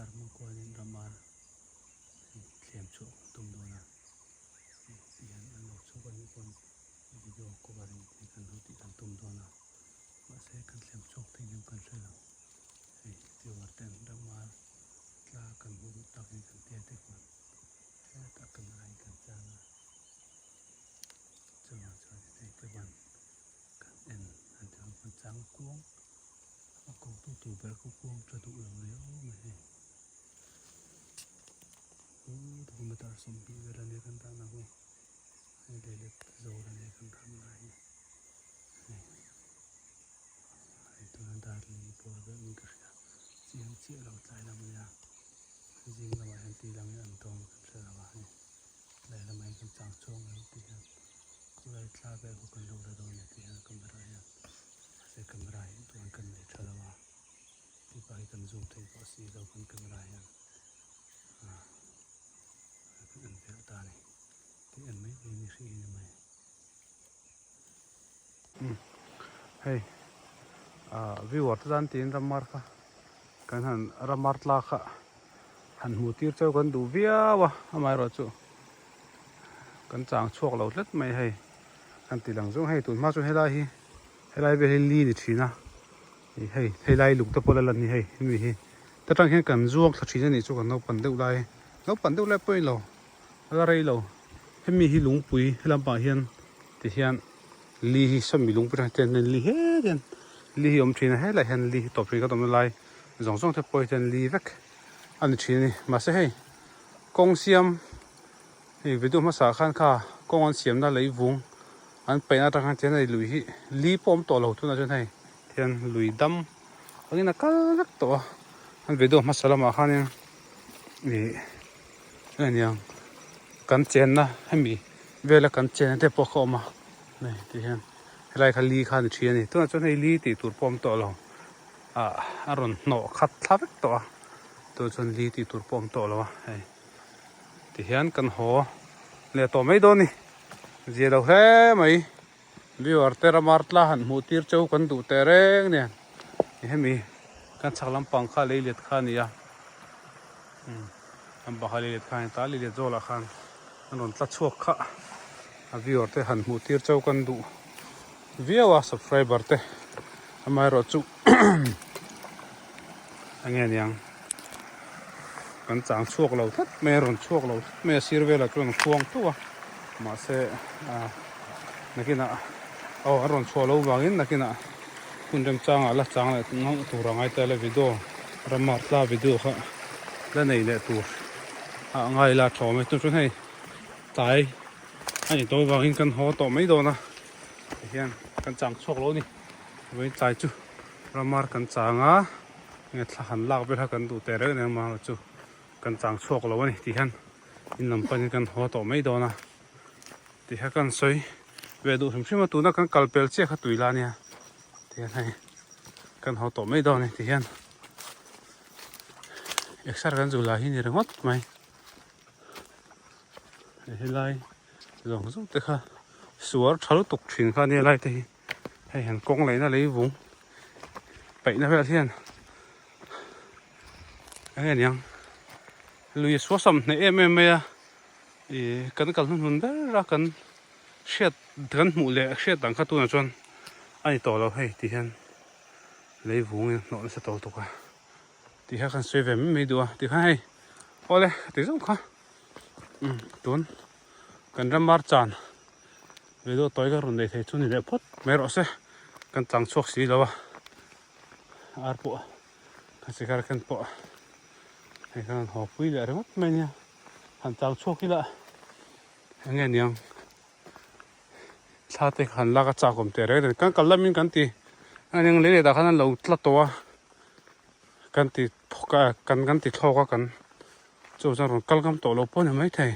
Kar hmang kualin ramar hei thlem chhuah kan tum dawn a, hei ti hian an lo chhuak a nih pawn video cover in hei kan lo tih kan tum dawn a, mahse kan thlem chhuak thei ngem kan hre lo, hei viewer ten ramar tla kan hmuh duh tak in kan tia te khuan hetah camera in kan chang a, chuvang chuan hei te ban kan en an ti ang kan chang kuang. A ko tu tur ber kha kuang tha duh lo riau mai hei. Uu kilometer 20 vel ania kan dahna khu. Hei leilet zawr ania kan dahna lai hi. Hei hei tuna dar li bawr vel niin ka hria. Chiang chiah lo tlai lam ania. Zing lamah hian tui lang hi an tawng kan hre lo a hei. Tlai lamah hian kan chang chhuak mai tih hian khawlai thla vel khu kan lo la dawn a ni tih hian camera hian. Mahse camera hi tuan kan nei tha lo a, tih pah hi kan zoom thei pawh si lo kan camera hian ah kan en vel ta a ni tih en mai mai ni hrih hi ni mai. Umm hei ah viewer te tan tiin ramar kha kan han ramar tla kha han hmuh tir cheu kan duh viau a amaherawhchu kan chang chhuak lo tlat mai hei. Kan ti lang zawng hei tun hma chuan helai hi helai vel hi li ni thin a ih hei helai lung te pawh la lan hi hei hemi hi ta tang hian kan zuang thla thin a nih chu kan naupang deuh lai naupang deuh lai pawh a ni lo a la rei lo hemi hi lungpui helam pangah hian ti hian li hi sawmi lungpui atang hian li het hian li hi a awm thin a helaiah hian li hi tawp thin kan awmna lai zawng zawng te pawh hi chuan li vek a ni thin a ni mahse hei kawng siam. Hei video hmasa ah khan kha kawng an siamna lei vung an paihna atang khan tihian hei lui hi li pawh awm tawh lo tunah chuan hei tihian lui dam angin a kal vek tawh a an video hmasa lamah khanin ih eng kan chenna hemi vela kan chenna te pawh kha a awm a hei tihian helai kha li kha a ni thin a ni tunah chuan hei li tih tur pawh a awm tawh lo ah a rawn hnawh khat thla vek tawh a tunah chuan li tih tur pawh a awm tawh lo a hei. Tihian kan haw leh tawh mai dawn a ni. Zia lo hle mai. Viewer te ramar tla han hmuh tir cheu kan duh teh reng nen. Hemi kan chhak lampang kha lei let kha a ni a. Lampang kha lei let kha a ni ta. Lei let zawlah khan an rawn tla chhuak kha. A viewer te han hmuh tir cheu kan duh viau a subscriber te. Amaherawhchu Enge niang kan chang chhuak lo tlat mai a rawn chhuak lo tlat mai a sir velah chuan a khuang teuh a mahse ah nakinah aw a rawn chhuah loh vangin nakinah hun remchangah la chang leh ngauh tur a ngai ta le video ramar tla video kha la nei leh tur ah ngai ila tha awm e chuan hei tlai a ni tawh vangin kan haw tawh mai dawn a tihian kan chang chhuak lo a ni. Vawiin tlai chu ramar kan chang a nge thla han lak vel kha kan duh teh reuh nen mahlo chu kan chang chhuak lo a ni tih hian in lam panin kan haw tawh mai dawn a tih kha kan sawi ve duh hrim hrim a tuna kan kal pel chiah kha tui la ania tih hian hei kan haw tawh mai dawn a ni tih hian exer kan zu la hi ni ringawt mai helai zawng zawng te kha suar tha lutuk thin kha ania lai te hi. Hei han kawng laihna lei vung paihna vel hian eng nge niang lui a suasam hneh em em mai a ih kan kal hnuhnun ber a kan hriat kan hmuh leh hriat dang kha tunah chuan a ni tawh lo hei ti hian lei vung in hnawh nasa tawh lutuk a tih kha kan sawi ve mai mai duh a tikhan hei awle ka ti zawng kha umm tun kan ramar chan. Video tawi ka rawn nei thei chu ni leh phawt mai rawh se kan chang chhuak si lo a ar pawh kan sikar ken pawh hei kan han haw pui leh ringawt mai nia han chang chhuak ila eng nge niang thla te han lak a chak awm teh reng kan kal lamin kan ti a eng lei leh dah khan an lo tla tawh a kan ti phawk a kan kan ti thlawk a kan chu chuan rawn kal ngam tawh lo pawh a ni maithei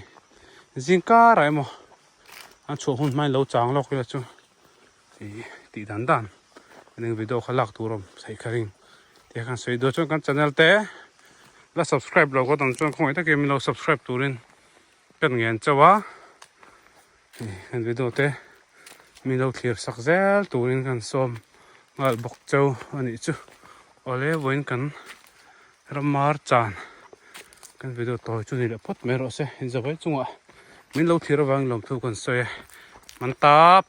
zingkarah emaw. A chhuah hun hmain lo chang lawk ila chu ih tih dan dan eng video kha lak tur awm theih kha ring tih khan sawi duh chuan kan channel te la subscribe lo ka dang chuan khawngaih takin min lo subscribe turin ka ngen chauh a ih kan video te min lo thlir sak zel turin kan sawm nghal bawk chauh a nih chu awle vawiin kan ramar chan. Kan video tawi chu ni leh phawt mai rawh se. Inzavai chungah min lo thlir avangin lawmthu kan sawi a. Man tap!